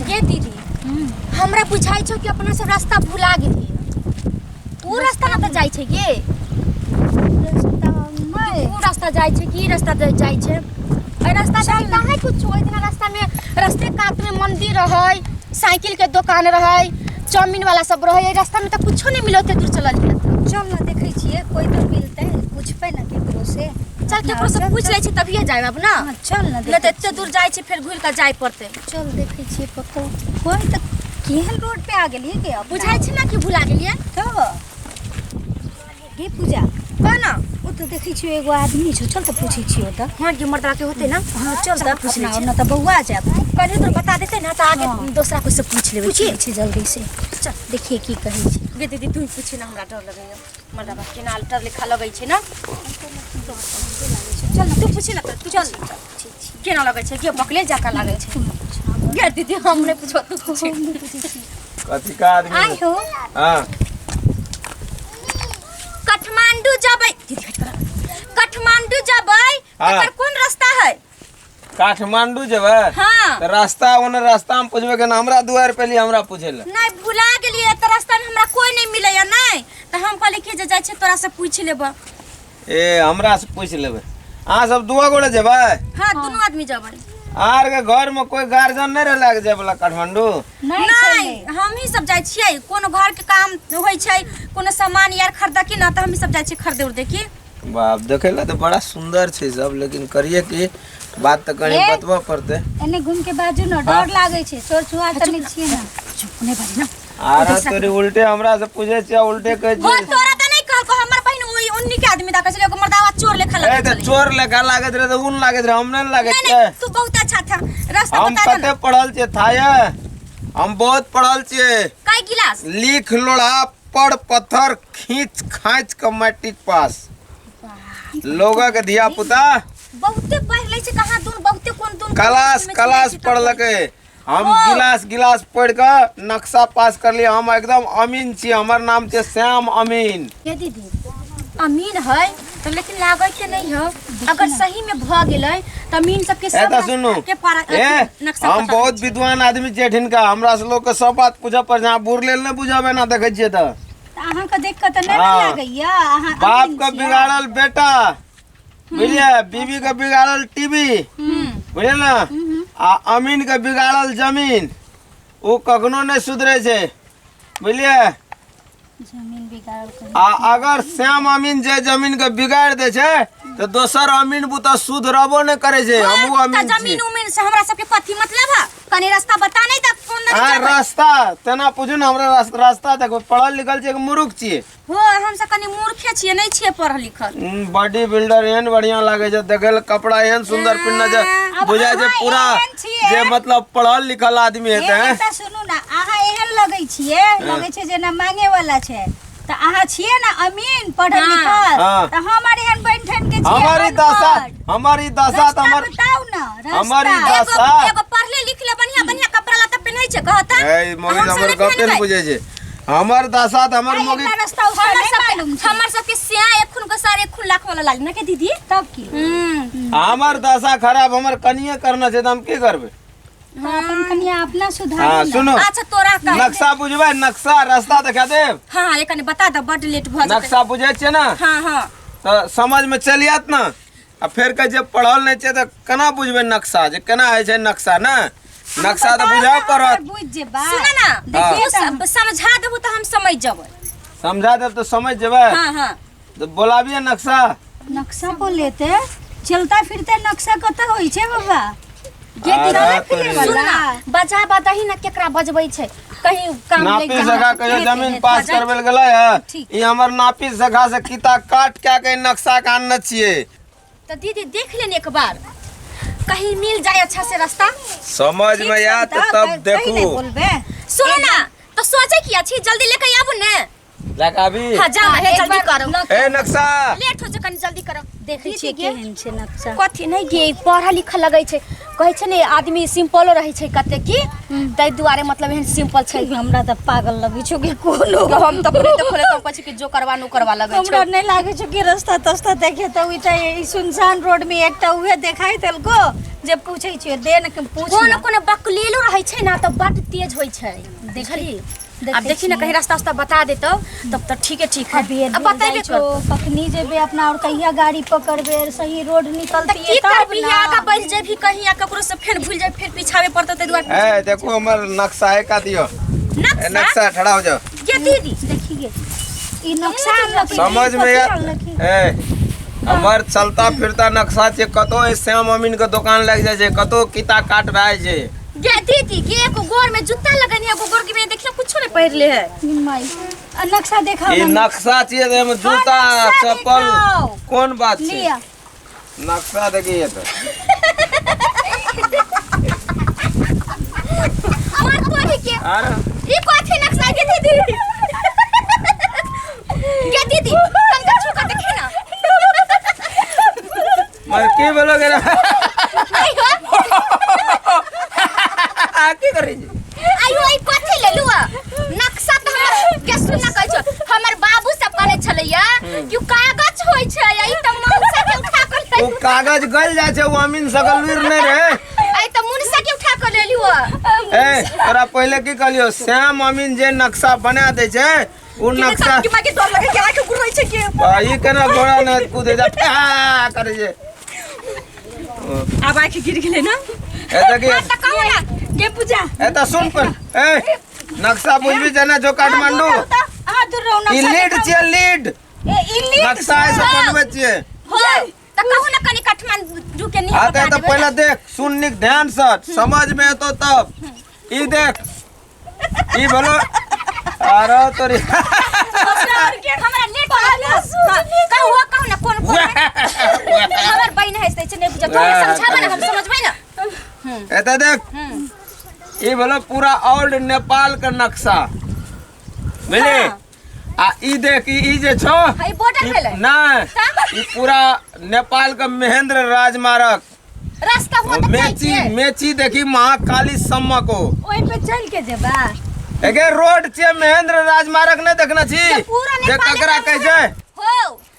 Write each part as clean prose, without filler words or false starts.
गे दीदी, हमरा बुझाइ छौ कि अपना सब रास्ता भुला गेलियै। ओ रास्ता ना तऽ जाइ छै गे। रास्ता नहि। ओ रास्ता जाइ छै कि ई रास्ता जाइ छै? एहि रास्ता से कहाँ कुछ। ओहि दिना रास्ता में, रास्ते कात में मंदिर रहै, साइकिल के दोकान रहै, चाउमीन वाला सब रहै। एहि रास्ता में तऽ कुछो नहीं मिले, ओते दूर चलल गेल। चल ना, देखै छियै, कोई तो मिलतै, पूछबै ना केकरो से। चल, केकरो से पूछ लै छी तभिए जायब अब ना। हाँ, चल ना। नहीं तऽ एते दूर जाइ छी, फेर घुरि कऽ जाय पड़तै। चल, देखै छियै कतौ कोई तऽ। केहन रोड पे आ गेलियै के अपना? बुझाइ छै ना कि भुला गेलियै। तऽ गे पूजा, कह ना। ओ तऽ देखै छियै एगो आदमी छौ, चल तऽ पूछै छियै ओतऽ। हाँ गे, मर्दवा के होतै ना। हाँ, चल तऽ। पूछ लै अपना छियै। ना तऽ बौआ जायब। कनि तोर बता देतै ना तऽ आगे दोसरा कोइ से पूछ लेबै। पूछ लै छियै जल्दी से, चल। देखिए की कहै छै। गे दीदी, तू ही पूछी ना, हमरा डर लगैया। मर्दवा केना अल्टर लेखा लगै छै ना। चल तू पूछी ना तऽ तू चल। पूछ। केना लगै छै गे? बकले जाका लागै छै। गे दीदी, हम नहि पूछब, तू पूछी। कथी का आदमी? आइ हो। हाँ। काठमांडू जबै दीदी, हट कर। काठमांडू जबै, हाँ। तकर कोन रास्ता है? काठमांडू जेबै? हाँ। तऽ रास्ता ओने रास्ता हम पूछबै के ना? हमरा दुआर पे लिए हमरा पूछे ले। नहीं, भुला गेलियै तऽ रास्ता में हमरा कोई नहीं मिलैया। नहीं तऽ हम कहलियै कि जे जाइ छै तोरा से पूछ लेबै। ए, हमरा से पूछ लेबै? अहाँ सब दुआ गोटे जेबै? हाँ, दुनू आदमी जबै। आर के घर में कोई गार्जियन नहीं रहला के जाय वाला काठमांडू? नहीं। नहीं, हम ही सब जाइ छियै। कोनो घर के काम होइ छै, कोनो सामान यार खरीदऽ की ना, तऽ हम ही सब जाइ छियै खरीदे उरदे की। बाप, देखे ला तऽ बड़ा सुंदर छै सब, लेकिन करिए की, बात तऽ कहीं ए। बतबऽ पड़तै। एने घूम के बाजू ना, डर लागै छै। चोर चुहार तऽ नहि छियै ना? चुप, नहि बाजी ना। आर तोरी उल्टे हमरा से पूछे छियै, उल्टे कहै हो छियै। तोरा तऽ नहि कहलको, हमर बहिन ओहि उन्नी के आदमी देखै छलै, एगो मर्दावा चोर लेखा ए लगै तऽ छलै। चोर लेखा लागैत रहे तऽ ऊन लागैत रहे, हम नहि लागैत नहीं छियै। नहीं, तू बहुत अच्छा था, रास्ता हम बता दे कते ना। पढ़ल छियै थाये, हम बहुत पढ़ल छियै। कई गिलास? लिख लोढ़ा पढ़ पत्थर खींच खाँच के मैट्रिक पास लोग के धिया पुता। बहुते पढ़ लै छै कहाँ दून, बहुते कोन दून क्लास क्लास पढ़लकै। हम ओ। गिलास गिलास पढ़ के नक्शा पास कर लिए। हम एकदम अमीन छी, हमर नाम छै श्याम अमीन। ये दीदी, अमीन है तो लेकिन लागै के नहीं है। अगर सही में भ गेलै तऽ अमीन सबके ए सब तऽ सुनू के पारा ए नक्शा हम पता। बहुत विद्वान आदमी छियै ठिनका। हमरा से लोग के सब बात पूछऽ पर, जहाँ बुढ़ लेल नहि बुझबै ना देखै छियै तऽ। तऽ अहाँके देख कऽ तऽ नहि ने हाँ। लागैया अहाँ बाप अमीन के छियै। बिगाड़ल बेटा, बुझलियै? बीबी के बिगाड़ल टीवी, बुझलियै ने? आ अमीन के बिगाड़ल जमीन, ओ कखनो नहि सुधरै छै, बुझलियै? जमीन बिगाड़ल कहीं। आ अगर श्याम अमीन जे जमीन के बिगाड़ दै छै तऽ दोसर अमीन बुता सुधरबो नहि करै छै। हमहूँ तऽ अमीन छी। जमीन उमीन से हमरा सबके कथी मतलब है? कनी रास्ता बता नहीं तऽ फोन आ नहीं। रास्ता तेना पूछू ने हमरा, रास्ता देखो, पढ़ल लिखल छियै कि मूर्ख छियै? हो, हम सब कनी मूर्खे छियै, नहीं छियै पढ़ल लिखल। बॉडी बिल्डर एहन बढ़िया लागे छै देखे ल, कपड़ा एहन सुंदर पहिनने छै, अब बुझाय छै अहाँ पूरा एहन छियै। जे मतलब पढ़ल लिखल आदमी हे, हेतै। एतऽ सुनू ने, अहाँ एहन लगै छियै, लगै छै जेना मांगे वाला छै, तऽ अहाँ छियै ने अमीन पढ़ल लिखल। हाँ। तऽ हमर एहन बनि ठनि के छियै हमारी दशा अनपढ़। हमारी दशा तऽ रास्ता हमर बताउ ना। हमारी रास्ता। एगो दशा। एगो पढ़ले लिखले बढ़िया बढ़िया कपड़ा लत्ता पहिनै छै कहता। ए मौगी, हमर गपे ने बुझै छै। हमर दशा तऽ हमर आइ मौगी इतना रास्ता उस्ता हमर नहि सबके मालूम छै। हमर सबके स्या एखुन के सारे एखुन लाख वाला लाल ना के दीदी। तब की? हम्म। हमर दशा खराब हमर कनिए करना छै तऽ हम की करबै? तऽ अपन कनिया अपना सुधारू हाँ ना। सुनू। अच्छा, तोरा कह। नक्शा बुझबै? नक्शा रास्ता देखा देब। हाँ हाँ, ये कनी बता दे, बड लेट भ जेतै। नक्शा बुझै छियै ने? हाँ हाँ। तऽ समझ में चलि आयत ने। आ फेर कहै छै पढ़ल नहि छै तऽ केना बुझबै नक्शा, जे केना होइ छै नक्शा ने? नक्शा तऽ बताउ बुझऽ ने, हमर पड़त। बुझि जेबै। सुन ना। देखिए तू तऽ हम। समझा देबू तऽ हम समझ जेबै। समझा देब तऽ समझ जेबै। हाँ हाँ। तऽ बोलाबियै नक्शा। नक्शा बोलेते चलता फिरते नक्शा कतऽ होइ छै बाबा? गे अरे दीदी, तोरी। सुन ना, बजा बदही ना, केकरा बजबै छै, कहीं काम नापी लागि सखा कहियो जमीन पास करबै लए गेलै है? ठीक। ई हमर नापी सखा से किताब काट के के नक्शा के आनने छियै। तो दीदी, देख लेने एक बार, कहीं मिल जाए अच्छा से रास्ता। समझ में आयत ठीक छै, तब कहीं नहि देखू। बोलबै। सुनो ना, तो सोचे किया छी? जल्दी लेके आबू ने। जाके आबी। हां जा हाँ, हे एक जल्दी बार करो। ए नक्शा लेट हो छै कनी जल्दी करो। देखै छियै केहन छै नक्शा। कथी नहीं गे, पढ़ल लिखल लगै छै, कहै छै ने आदमी सिंपलो रहै छै कते की, ताहि दुआरे मतलब एहन सिंपल छै। हमरा तऽ पागल लगै छौ कि कोनो। हम तऽ अपने देखले तऽ कहै छै कि जो करवा नो करवा लगै हमरा छै। नहि लागै छौ कि रास्ता तस्ता देखे तऽ ओहि तऽ ई सुनसान रोड में एकटा उहे देखाई देलको जे पूछै छियै दे ने पूछ कोनो ना। कोनो बकलेलो रहै छै ना तऽ बड तेज होइ छै, देखली? देखै आब देखी ना छियै। कहीं रास्ता उस्ता बता देतौ तब तऽ ठीके ठीक है। अबेर अब भेल बतेबे जाइ छौ, कर। कखनी जेबे अपना और कहिया गाड़ी पकड़बे, सही रोड तऽ निकलती की तब करबी, ना। आगा बढ़ जेबी कहीं आ ककरो से फेर भूल जाबी, फेर पिछावे पड़तौ, ताहि दुआरे। ए देखो हमर नक्शा है का दियो। ए नक्शा नक्शा ठड़ा हो जाओ। ये दीदी देखिए ई नक्शा अनलकै, समझ में कथी यार अनलकै? ए हमर चलता फिरता नक्शा छै, कतो ए श्याम अमीन के दुकान लग जाइ छै, कतो किता काट भए जाइ छै। गे दीदी गे, एगो गोर में जूता लगनी, एगो गोर के में देखियो कुछो नहीं पहिरले है। माई, आ नक्शा देखाओ ई ना। नक्शा छियै तऽ एहिमे जूता नक्शा चप्पल देखाओ। कोन बात छै? लिअ। नक्शा देखिए तऽ और तोरी के आर ई कथी नक्शा गे दीदी? गे दीदी तनका छू के देखी ना। मैं की बोलो गे? आइयो। की करै छी? आइयो, ई कथी लेलु? नक्शा तऽ हमर के सुन ना कहै छौ, हमर बाबू सब कहने छलैया कि उ कागज होइ छै, आ ई तऽ मुनसा के उठा के ओ कागज गल जाइ छै, ओ अमीन सकलवीर नहि रहे। आई तऽ मुनसा के उठा के लेलु। ए तोरा पहिले की कहलियौ, श्याम अमीन जे नक्शा बना दै छै ओ नक्शा के माके डर लगे के आंख गुरै छै के। आ, ई केना घोड़ा ने कूदे जा फा करै छै। आब आंख गिर गेलै ना। ए देखिए। तऽ कहू ना गे पूजा। ए तऽ सुन पर, ए नक्शा बुझबी जाना जो काठमांडू। अहाँ दूर रहू, ई नक्शा लीड देखाउ। छियै, लीड। ए ई लीड नक्शा ऐसे बनबै छियै। हो तऽ कहू ना कनी काठमांडू के नहीं हाँ बता तऽ देबै। पहिले देख सुन निक ध्यान से, समझ में एतो तब। ई देख, ई बोलो अरे तोरी हमरा लेट कहू, कहू ना कोन कोन हमर बहिन है से नहीं बुझत, तोरे समझाबे ना, हम समझबै ना। एते देख, ई बोलो पूरा ओल्ड नेपाल के नक्शा बुझली। आ ई देख, ई ई जे छौ हई बॉर्डर भेलै। नहीं, ई पूरा नेपाल के महेंद्र राजमार्ग रास्ता हुआ तऽ जाइ मेची छियै। मेची देखी महाकाली सम्मा को ओहि पे चल के जेबा। एगे रोड छियै महेंद्र राजमार्ग, नहीं देखना छी पूरा जे नेपाल ककरा कहै छै? हो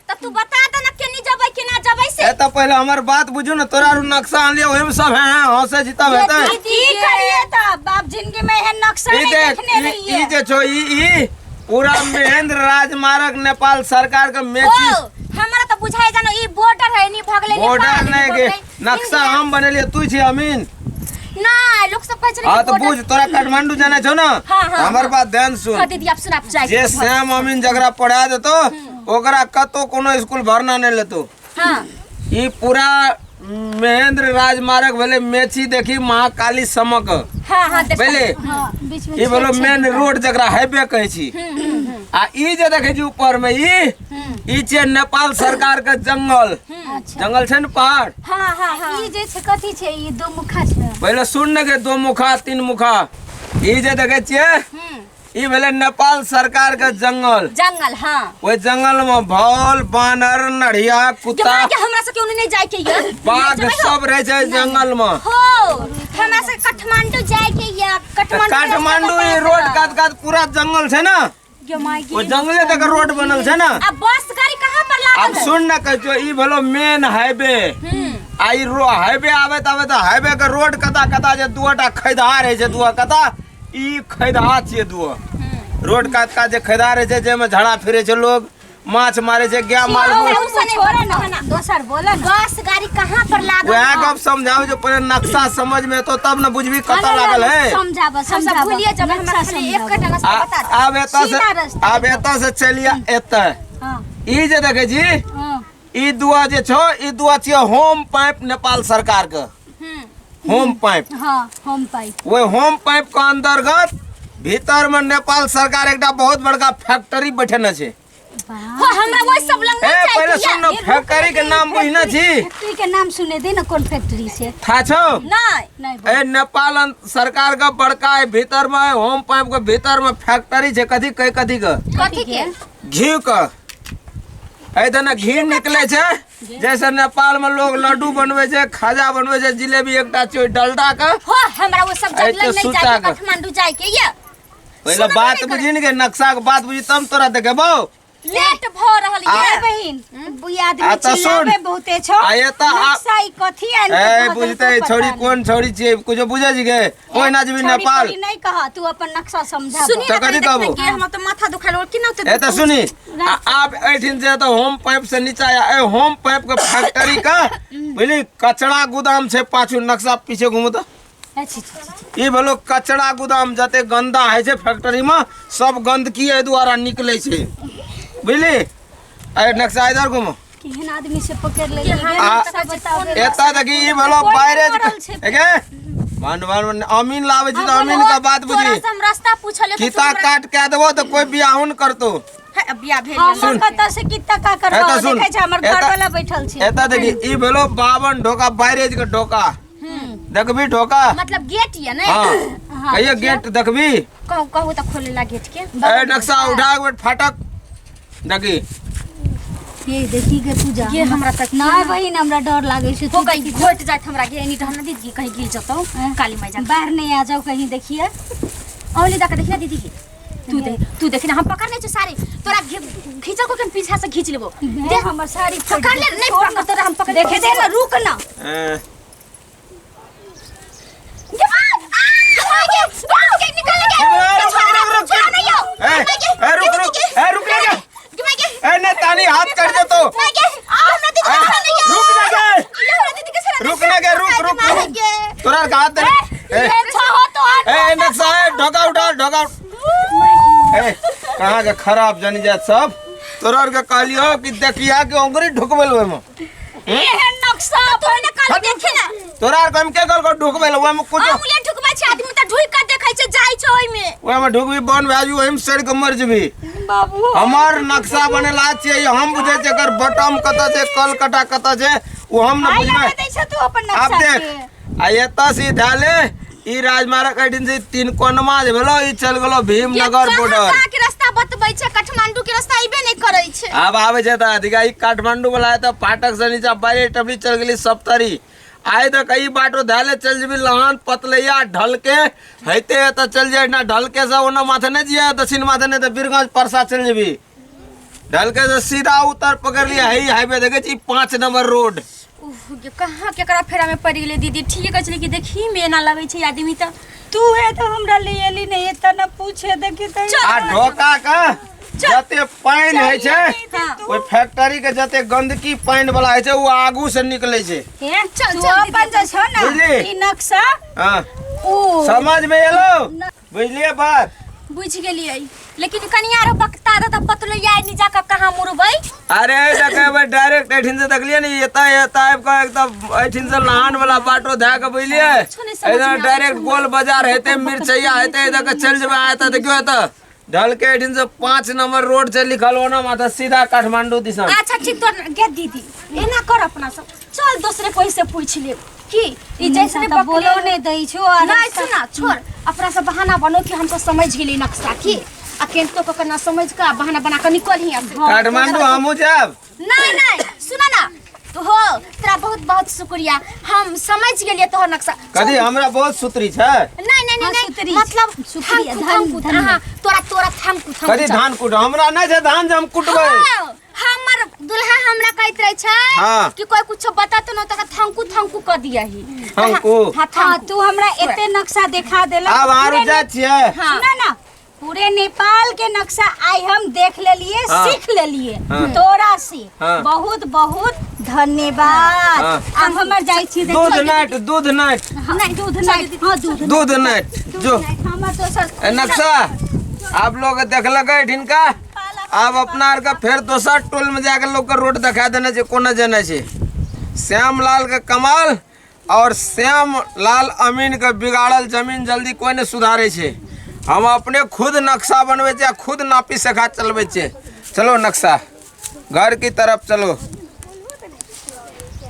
तऽ तू बता दे ना केनी जेबै केना जेबै से। ए तऽ पहिले हमर बात बुझू ने, तोरा आरू नक्शा आनलियै ओहिमे सब हैं हैं हंसै छी तब हेतै। की करिए तऽ बाप जिंदगी में एहन नक्शा ई नहीं देख देखने ई रहिए। ई जे छौ ई ई पूरा महेंद्र राजमार्ग नेपाल सरकार के मेची। हो हमरा तऽ बुझाइ जानो ई बॉर्डर है, नी भगलै बॉर्डर नेपाल, नहीं नी गे, भगलै नक्शा इंडिया। हम बनेलियै, तू छी अमीन। ना लोग सब कहै छलै हाँ कि तो बुझ, तोरा काठमांडू जाना छौ ना? हाँ, हाँ, हमर हाँ। बात ध्यान सुन। हाँ दीदी, आप सुन, आप जाए। जे श्याम अमीन जकरा पढ़ा देतो ओकरा कतो कोनो स्कूल भरना नहीं लेतो। हाँ। ई पूरा महेंद्र राजमार्ग भेलै मेची देखी महाकाली समक। हाँ हाँ देख। बुझली? हाँ, बीच में ई भेलो छेद मेन छेद। रोड जकरा हाईवे कहै छी। आ ई जे देखै छी ऊपर में ई ई छै नेपाल सरकार के जंगल। अच्छा। जंगल छै ने पहाड़। हाँ हाँ हाँ। ई जे छै कथी छै? ई दो मुखा छै। पहिले सुन ने के दो मुखा तीन मुखा। ई जे देखै छियै ई भेलै नेपाल सरकार के जंगल। जंगल हाँ। ओहि जंगल में भौल बानर नढ़िया कुत्ता के के हमरा सब के नहीं जाए के ये बाघ सब रहे छै जंगल में। हो हमरा सब काठमांडू जाए के ये काठमांडू। काठमांडू ई रोड कात कात पूरा जंगल छै ना, गे माय गे। ओ जंगले तक रोड बनल छै ना। आ बस गाड़ी कहाँ पर लागल अब है? सुन ना कहै छियौ, ई भेलो मेन हाईवे। आ ई रो हाईवे आबैत आबैत हाईवे के रोड कता कता जे दुटा खैदहा रहै छै, दुआ कता ई खैदहा छियै दुआ रोड कात कात जे खैदहा रहै छै जाहिमे झड़ा फिरै छै लोग, माछ मारै छै, गाय माल ओ, गोल। ओ, छोड़ो ना, दोसर बोला ना। बस गाड़ी कहाँ पर लागल वएह है? गप समझाओ जो पहिले नक्शा समझ में एतो तब न बुझबी कतऽ ना, ना, लागल है। समझाबो हम सब समझाबो। भूलिए जब हमरा नक्शा खाली एक समझाबो। रास्ता बता दे। आब एतऽ से सीधा रास्ता। आब एतऽ से चलिए एतऽ। हाँ। ई जे देखै छी हाँ। ई दुआ जे छौ ई दुआ छियै होम पाइप नेपाल सरकार के। होम पाइप। हाँ, होम पाइप। ओहि होम पाइप के अंतर्गत भीतर में नेपाल सरकार एकटा बहुत बड़का फैक्ट्री बैठेने छै। हो हमरा वही सब लंग ए नहीं पहिले जाए सुन न फैक्ट्री के नाम बुझना छी फैक्ट्री के नाम सुने दे ना कौन फैक्ट्री से था छौ नहीं नहीं ए नेपाल सरकार के बड़का ए भीतर में होम पाइप के भीतर में फैक्ट्री छै कथी कह कथी के कथी के घी के ए दने घी निकले छै जैसे नेपाल में लोग लड्डू बनवे छै खाजा बनवे छै जिलेबी एकटा छै डलडा के हो हमरा वो सब ए जगह तो नहीं सुता जाए के के। काठमांडू जाए के ये पहिले सुनबे बात नहीं बुझी ने नक्शा के बात बुझी तब तोरा देखेबौ लेट भ रहल आ- ये ए बहिन ई आदमी आ तऽ सुन। चिल्लाबे बहुते छौ आ ये तऽ आ- नक्शा ई कथी आनि के ए दऽ बुझते देलकौ छोड़ी पता नहीं। कोन छोड़ी छियै कुछो बुझै छी गे ओहिना जेबी छोड़ी नेपाल पड़ी नहीं कह तू अपन नक्शा समझा सुनी तऽ ना कथी कनी कहबो? देखने के हमरा तो माथा दुखायल कि ना ए तऽ सुनी आप एठिन से तऽ होम पाइप से नीचा आ ए होम पाइप के फैक्ट्री के बुझली कचरा गोदाम छै पाछू नक्शा पीछे घुमू तऽ छी, छी, छी। ई भेलो कचरा गोदाम जते गंदा होइ छै फैक्ट्री में सब गंदगी एहि द्वारा निकले छै बुझली ए नक्शा इधर घुमो केहन आदमी से पकड़ ले आ- एतऽ देखी ई भेलो कोइ बैरेज मरल छै। एगे मान मान अमीन लाबै छी तऽ अमीन के बात तोरा बुझी से हम रास्ता पूछले किता काट के देबो तऽ कोई बियाहुन करतो बियाह भेल हमर कतऽ से कितना का करबो एतऽ सुन, देखै छै हमर घर एतऽ- वाला बैठल छै एतऽ देखी ई भेलो 52 ढोका बैरेज के ढोका देखबी ढोका मतलब गेट ये ने हाँ कहियो गेट देखबी कहू कहू तऽ खोले ला गेट के ए नक्शा उठा के बेट फाटक देखी ये देखी गे पूजा ये हमरा तक नहीं बहिन हमरा डर लागै छै हो तू गई घोट जात हमरा के एनी रहना दीदी कहीं गिर जतौ काली माई जा बाहर नहीं आ जाओ कहीं देखिए औली दा के देखिना दीदी के तू देख तू देखिना हम पकड़ ले छौ सारे तोरा घिचल को के हम पीछा से घींच लेबो देख हमर साड़ी पकड़ ले नहीं पकड़ तोरा हम पकड़ देखे दे ना रुक ना ए, रुक, रुक, रुक, रुक। ए, ए, रुक, रुक, ए, रुक ना गे। ए ने तानी हाथ कट जतो ए, रुक ना गे रुक ना गे रुक रुक रुक तोरा के हाथ दे ए ए नक्शा ए ढोका उठा ढोका उठ। ए कहाँ के खराब जनी जात सब तोरा आर के कहलियो कि देखिया के अंगुरी ढुकबेल ओहिमे एहन नक्शा तोरा आर के हम के कहल को ढुकबेल ओहिमे कुछ ओहिमे ढुकबी बन भए जेबी ओहिमे सड़ि के मर जेबी बाबू हमर नक्शा बनेला छियै हम बुझै छियै एकर बटम कतऽ छै कल कटा कतऽ छै ओ हम न आइ बुझबै लगा दै छ तू अपन आब नक्शा देख के आ एतऽ सीधा ले ई राजमार्ग एहिठाम से तीन कोनमा जे भेलो ई चल गेलो भीमनगर बॉर्डर के रास्ता बतबै छै काठमांडू के रास्ता अइबे नहीं करै छै आब आबै छै तऽ अधिका ई काठमांडू वाला है तऽ फाटक से नीचा बारे टबली चल गेली सप्तरी आइ तक ई बाटो धैले चल जेबी लहान पतलैया ढलके हेते तऽ चल जाय ना ढलके से ओना माथे नहि जिया दक्षिण माथे नहि तऽ बीरगंज परसा चल जेबी ढलके से सीधा उत्तर पकड़ लिया है हाईवे देखे छी 5 नंबर रोड उफ, गे कहाँ केकरा फेरा में पड़ गेलै दीदी ठीक कहै छलै कि देखी में एना लगै छै आदमी तऽ तू है तो हमरा ले एली नहीं एता ना पूछे देखी त चल। आ ढोका के जते पानि होइ छै हाँ। ओहि फैक्ट्री के जते गंदगी पानि वाला होइ छै ओ आगू से निकले छै हे चल, तू चल, अपन जे छौ ना बुझली? ई नक्शा हाँ ऊ समझ में एलो बुझलिए बात बुझि गेलियै लेकिन कनि आरो बकता दे तऽ पतलो यार नहीं जाके कहाँ मुड़बै अरे देखेबै डायरेक्ट एठिन से देखलिए ने एता एता आबि कऽ एकदम एठिन से लहान वाला बाटो धए कऽ बुझलिए कुछो नहि समझ मे एकदम आबै डायरेक्ट छै। गोल बाजार हेतै मिरचैया हेतै एतऽ के चलि जेबै एतऽ देखियौ एतऽ ढल के एठिन से 5 नंबर रोड छै लिखल ओना माथा सीधा काठमांडू दिशा अच्छा ठीक तो गे दीदी एना कर अपना सब चल दोसरे कोई से पूछ लेब की ई जैसे तऽ बोलो नहीं दै छौ आ नहीं सुना छोड़ अपना सब बहाना बनो कि हम सब समझ गेली नक्शा की आ केंतो को ना समझ के आ बहाना बना के निकल ही काठमांडू हमहूँ जायब नहीं नहीं सुना ना तो हो तेरा बहुत बहुत शुक्रिया हम समझ गेलिए तोहर नक्शा कथी हमरा बहुत सुतरी छै नहीं नहीं हाँ, नहीं सुतरी नहीं मतलब शुक्रिया, thank धन- you धन्य। हाँ तोरा तोरा thank you thank कथी धान कुट हमरा नहि छै धान जे हम कुटबै हाँ, हमर दुल्हा हमरा कहैत रहे छै हाँ। कि कोई कुछ बता तो न तोरा thank you thank you कर दिया ही thank you? हाँ हाँ thank you तू हमरा एते नक्शा देखा देला आब आरो जाइ छियै हाँ। सुना ना पूरे नेपाल के नक्शा आई हम देख लेलिए हाँ। सीख लेलिए हाँ। तोरा से हाँ। बहुत बहुत धन्यवाद हाँ। अब हमर जाइ छी दूध नाट दूध नाट नहीं दूध नहीं हाँ दूध दूध नाट दूध जो नहीं हमर दोसर ए, नक्शा आप लोग देखलक हिनका आब अपना आर के फेर दोसर टोल में जाके लोग के रोड देखा देने छै कोना जेना छै श्याम लाल के कमाल और श्याम लाल अमीन के बिगाड़ल जमीन जल्दी कोई नहीं सुधारे छै हम अपने खुद नक्शा बनबै छियै आ खुद नापी सखा चलबै छियै। चलो नक्शा घर की तरफ चलो।